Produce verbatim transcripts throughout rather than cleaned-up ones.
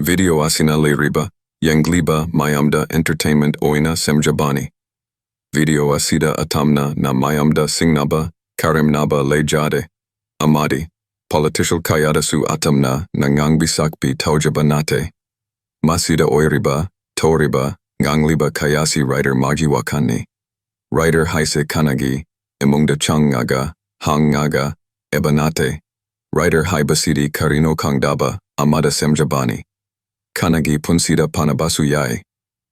Video ꯑꯁꯤꯅ ꯂꯩꯔꯤꯕ ꯌꯦꯡꯂꯤꯕ ꯃꯌꯥꯝꯗ entertainment ꯑꯣꯏꯅ ꯁꯦꯝꯖꯕꯅꯤ꯫ Video ꯑꯁꯤꯗ ꯑꯇꯝꯅ ꯅ ꯃꯌꯥꯝꯗ ꯁꯤꯡꯅꯕ, ꯀꯔꯦꯝꯅꯕ ꯂꯩꯖꯗꯦ꯫ ꯑꯃꯗꯤ political ꯀꯌꯥꯗꯁꯨ ꯑꯇꯝꯅ ꯅ ꯉꯥꯡꯕꯤ ꯁꯛꯄꯤ ꯇꯧꯖꯕ ꯅꯠꯇꯦ꯫ ꯃꯁꯤꯗ ꯑꯣꯏꯔꯤꯕ, ꯊꯣꯛꯔꯤꯕ, ꯉꯥꯡꯂꯤꯕ ꯀꯌꯥꯁꯤ writer ꯃꯥꯒꯤ ꯋꯥꯈꯜꯅꯤ꯫ Writer ꯍꯥꯏꯁꯦ ꯀꯅꯥꯒꯤ ꯏꯃꯨꯡꯗ ꯆꯪꯉꯒ, ꯍꯪꯉꯒ, ꯏꯕ ꯅꯠꯇꯦ꯫ Writer ꯍꯥꯏꯕꯁꯤꯗꯤ ꯀꯔꯤꯅꯣ ꯈꯪꯗꯕ ꯑꯃꯗ ꯁꯦꯝꯖꯕꯅꯤ꯫ ꯀꯅꯥꯒꯤ ꯄꯨꯟꯁꯤꯗ ꯐꯅꯕꯁꯨ ꯌꯥꯏ,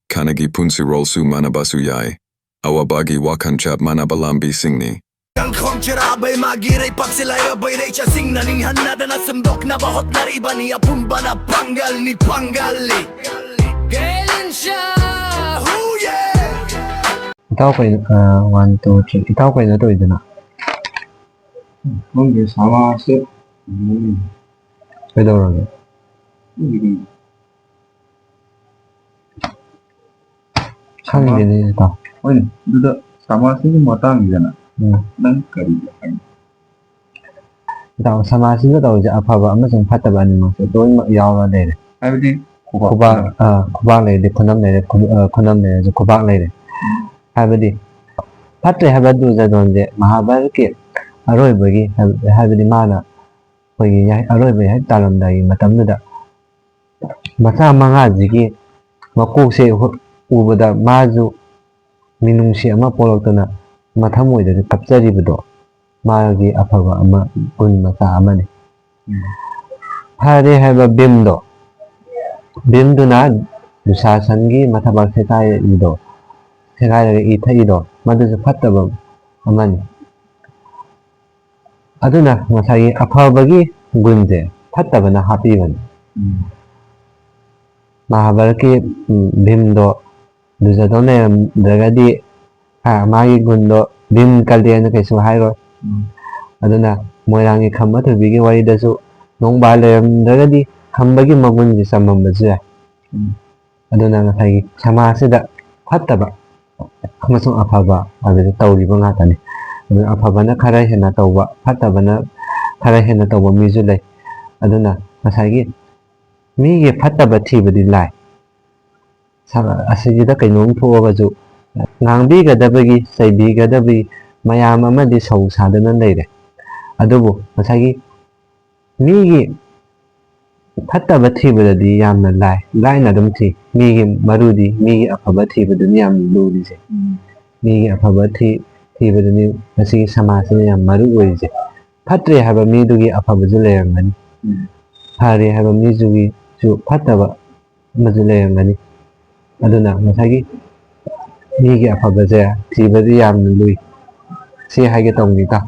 ꯀꯅꯥꯒꯤ ꯄꯨꯟꯁꯤꯔꯣꯜꯁꯨ ꯃꯥꯟꯅꯕꯁꯨ ꯌꯥꯏ꯫ ꯑꯋꯥꯕꯒꯤ ꯋꯥꯈꯜ ꯆꯞ ꯃꯥꯟꯅꯕ ꯂꯝꯕꯤꯁꯤꯡꯅꯤ꯫ ꯀꯪꯈꯣꯡ ꯆꯔꯥꯕꯩ ꯃꯥꯒꯤ ꯂꯩꯄꯥꯛꯁꯤ ꯂꯥꯏꯔꯕꯩ ꯂꯩꯆꯠꯁꯤꯡꯅ ꯅꯤꯡꯍꯟꯅꯗꯅ ꯁꯦꯝꯗꯣꯛꯅꯕ ꯍꯣꯠꯅꯔꯤꯕꯅꯤ꯫ ꯑꯄꯨꯝꯕꯅ ꯄꯥꯡꯒꯜꯅꯤ, ꯄꯥꯡꯒꯜꯅꯤ꯫ ꯒꯦꯂꯤꯟꯁꯥ, ꯍꯨꯌꯦ! ꯏꯇꯥꯎ ꯀꯩꯅꯣ, ꯑ, one, two, three. ꯏꯇꯥꯎ ꯀꯩꯅꯣ ꯇꯧꯔꯤꯗꯨꯅ? ꯈꯪꯗꯦ, ꯁꯃꯥꯖꯁꯦ ꯎꯝ, ꯀꯩꯗꯧꯔꯒꯦ? ꯎꯝ, ꯈꯪꯗꯦꯅꯦ, ꯏꯇꯥꯎ꯫ ꯍꯣꯏꯅꯦ, ꯑꯗꯨꯗ ꯁꯃꯥꯖꯁꯤꯒꯤ ꯃꯇꯥꯡꯁꯤꯗꯅ ꯎꯝ꯫ ꯅꯪ ꯀꯔꯤ ꯍꯥꯏꯅꯤ? ꯏꯇꯥꯎ, ꯁꯃꯥꯖꯁꯤꯗ ꯇꯧꯔꯤꯁꯦ ꯑꯐꯕ ꯑꯃꯁꯨꯡ ꯐꯠꯇꯕ ꯑꯅꯤꯃꯛꯁꯦ ꯂꯣꯏꯅꯃꯛ ꯌꯥꯎꯔ ꯂꯩꯔꯦ꯫ ꯍꯥꯏꯕꯗꯤ ꯈꯨꯕꯥꯛ, ꯑ, ꯈꯨꯕꯥꯛ ꯂꯩꯔꯗꯤ ꯈꯨꯅꯝ ꯂꯩꯔꯦ, ꯈꯨ-, ꯑ, ꯈꯨꯅꯝ ꯂꯩꯔꯁꯨ ꯈꯨꯕꯥꯛ ꯂꯩꯔꯦ꯫ ꯍꯥꯏꯕꯗꯤ ꯐꯠꯇ꯭ꯔꯦ ꯍꯥꯏꯕ ꯗꯨꯖꯥꯗꯣꯟꯁꯦ ꯃꯍꯥꯚꯥꯔꯠꯀꯤ ꯑꯔꯣꯏꯕꯒꯤ ꯍꯥꯏꯕ-, ꯍꯥꯏꯕꯗꯤ ꯃꯥꯅ ꯑꯩꯈꯣꯏꯒꯤ ꯌꯥꯏ-, ꯑꯔꯣꯏꯕ ꯌꯥꯏ ꯇꯥꯔꯝꯗꯥꯏꯒꯤ ꯃꯇꯝꯗꯨꯗ ꯃꯆꯥ ꯃꯉꯥꯁꯤꯒꯤ ꯃꯀꯣꯛꯁꯦ ꯍꯨ-, ꯎꯕꯗ ꯃꯥꯁꯨ ꯃꯤꯅꯨꯡꯁꯤ ꯑꯃ ꯄꯣꯛꯂꯛꯇꯅ ꯃꯊꯃꯣꯏꯗꯒꯤ ꯀꯞꯆꯔꯤꯕꯗꯣ ꯃꯥꯒꯤ ꯑꯐꯕ ꯑꯃ, ꯒꯨꯟ ꯃꯆꯥ ꯑꯃꯅꯤ꯫ ꯐꯔꯦ ꯍꯥꯏꯕ ꯚꯤꯝꯗꯣ, ꯚꯤꯝꯗꯨꯅ ꯗꯨꯁꯥꯁꯟꯒꯤ ꯃꯊꯕꯥꯛ ꯁꯦꯒꯥꯏꯔꯤꯗꯣ, ꯁꯦꯒꯥꯏꯔꯒ ꯏ ꯊꯛꯏꯗꯣ, ꯃꯗꯨꯁꯨ ꯐꯠꯇꯕ ꯑꯃꯅꯤ꯫ ꯑꯗꯨꯅ ꯉꯁꯥꯏꯒꯤ ꯑꯐꯕꯒꯤ ꯒꯨꯟꯁꯦ ꯐꯠꯇꯕꯅ ꯍꯥꯠꯄꯤꯕꯅꯤ꯫ ꯃꯍꯥꯚꯥꯔꯠꯀꯤ, ꯎꯝ, ꯚꯤꯝꯗꯣ ꯗꯨꯖꯥꯗꯣꯟ ꯂꯩꯔꯝꯗ꯭ꯔꯒꯗꯤ, ꯍꯥ, ꯃꯥꯒꯤ ꯒꯨꯟꯗꯣ ꯚꯤꯝ ꯀꯜꯂꯦꯅ ꯀꯩꯁꯨ ꯍꯥꯏꯔꯣꯏ꯫ ꯑꯗꯨꯅ ꯃꯣꯏꯔꯥꯡꯒꯤ ꯈꯝꯕ ꯊꯣꯏꯕꯤꯒꯤ ꯋꯥꯔꯤꯗꯁꯨ ꯅꯣꯡꯕꯥꯜ ꯂꯩꯔꯝꯗ꯭ꯔꯒꯗꯤ ꯈꯝꯕꯒꯤ ꯃꯒꯨꯟꯁꯦ ꯆꯝꯃꯝꯕꯁꯨ ꯌꯥꯏ꯫ ꯑꯗꯨꯅ ꯉꯁꯥꯏꯒꯤ ꯁꯃꯥꯖꯁꯤꯗ ꯐꯠꯇꯕ ꯑꯃꯁꯨꯡ ꯑꯐꯕ ꯍꯥꯏꯕꯗꯨ ꯇꯧꯔꯤꯕ ꯉꯥꯛꯇꯅꯤ꯫ ꯑꯗꯨꯅ ꯑꯐꯕꯅ ꯈꯔ ꯍꯦꯟꯅ ꯇꯧꯕ, ꯐꯠꯇꯕꯅ ꯈꯔ ꯍꯦꯟꯅ ꯇꯧꯕ ꯃꯤꯁꯨ ꯂꯩ꯫ ꯑꯗꯨꯅ ꯉꯁꯥꯏꯒꯤ ꯃꯤꯒꯤ ꯐꯠꯇꯕ ꯊꯤꯕꯗꯤ ꯂꯥꯏ꯫ ꯁ-, ꯑꯁꯤꯒꯤꯗ ꯀꯩꯅꯣꯝ ꯊꯣꯛꯑꯒꯁꯨ ꯉꯥꯡꯕꯤꯒꯗꯕꯒꯤ, ꯆꯩꯕꯤꯒꯗꯕꯒꯤ ꯃꯌꯥꯝ ꯑꯃꯗꯤ ꯁꯧ ꯁꯥꯗꯅ ꯂꯩꯔꯦ꯫ ꯑꯗꯨꯕꯨ ꯉꯁꯥꯏꯒꯤ ꯃꯤꯒꯤ ꯐꯠꯇꯕ ꯊꯤꯕꯗꯗꯤ ꯌꯥꯝꯅ ꯂꯥꯏ, ꯂꯥꯏꯅ ꯑꯗꯨꯝ ꯊꯤ꯫ ꯃꯤꯒꯤ ꯃꯔꯨꯗꯤ, ꯃꯤꯒꯤ ꯑꯐꯕ ꯊꯤꯕꯗꯨꯅꯤ ꯌꯥꯝ ꯂꯨꯔꯤꯁꯦ꯫ ꯃꯤꯒꯤ ꯑꯐꯕ ꯊꯤ-, ꯊꯤꯕꯗꯨꯅꯤ ꯉꯁꯤꯒꯤ ꯁꯃꯥꯖꯁꯤꯅ ꯌꯥꯝ ꯃꯔꯨ ꯑꯣꯏꯔꯤꯁꯦ꯫ ꯐꯠꯇ꯭ꯔꯦ ꯍꯥꯏꯕ ꯃꯤꯗꯨꯒꯤ ꯑꯐꯕꯁꯨ ꯂꯩꯔꯝꯒꯅꯤ, ꯐꯔꯦ ꯍꯥꯏꯕ ꯃꯤꯗꯨꯒꯤꯁꯨ ꯐꯠꯇꯕ ꯑꯃꯁꯨ ꯂꯩꯔꯝꯒꯅꯤ꯫ ꯑꯗꯨꯅ ꯉꯁꯥꯏꯒꯤ ꯃꯤꯒꯤ ꯑꯐꯕꯁꯦ ꯊꯤꯕꯗꯤ ꯌꯥꯝꯅ ꯂꯨꯏ, ꯁꯤ ꯍꯥꯏꯒꯦ ꯇꯧꯕꯅꯤꯗ꯫